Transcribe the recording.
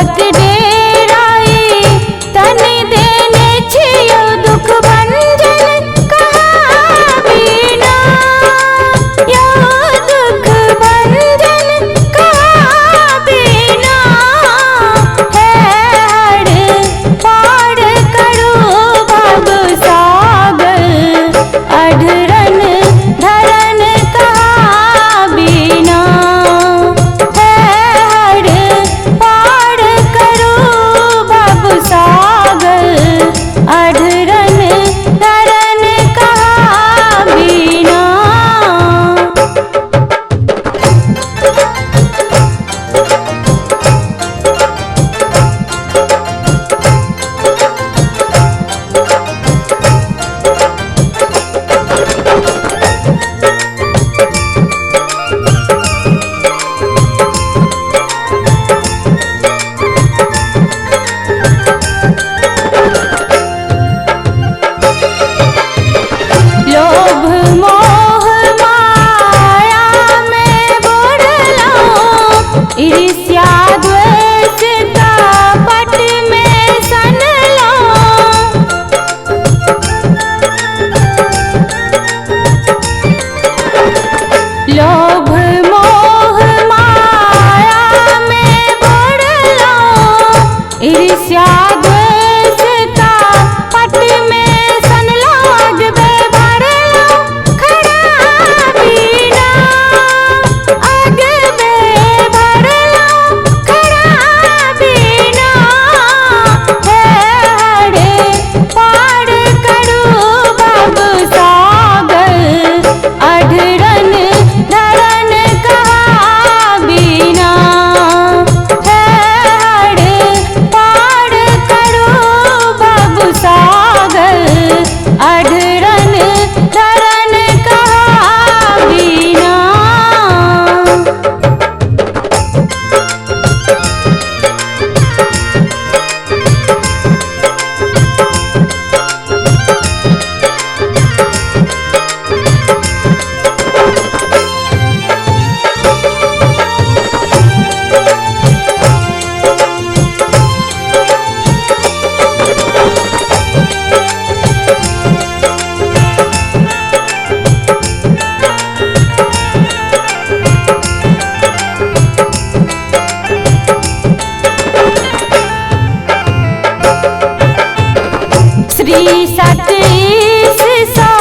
तक डेराई तनि देने छियौ दुख भंजन कहाबीना, यौ दुख भंजन कहाबीना। हे हर पार करू भव सागर, अढरन धरन कहाबीना। हे हर पार करू भव सागर, अढरन धरन कहाबीना। लोभ मोह माया में बुड़लौं, ईर्ष्या द्वेष कपट में सनलौं। लोभ मोह माया में बुड़लौं, ईर्ष्या द्वेष कपट में सनलौं। अगबे भरलौं खराबीना, अगबे भरलौं खराबीना। हे हर पार करू भव सागर, अढरन धरन कहाबीना। हे हर पार करू भव सागर, अढरन धरन कहाबीना। श्री सतीश सो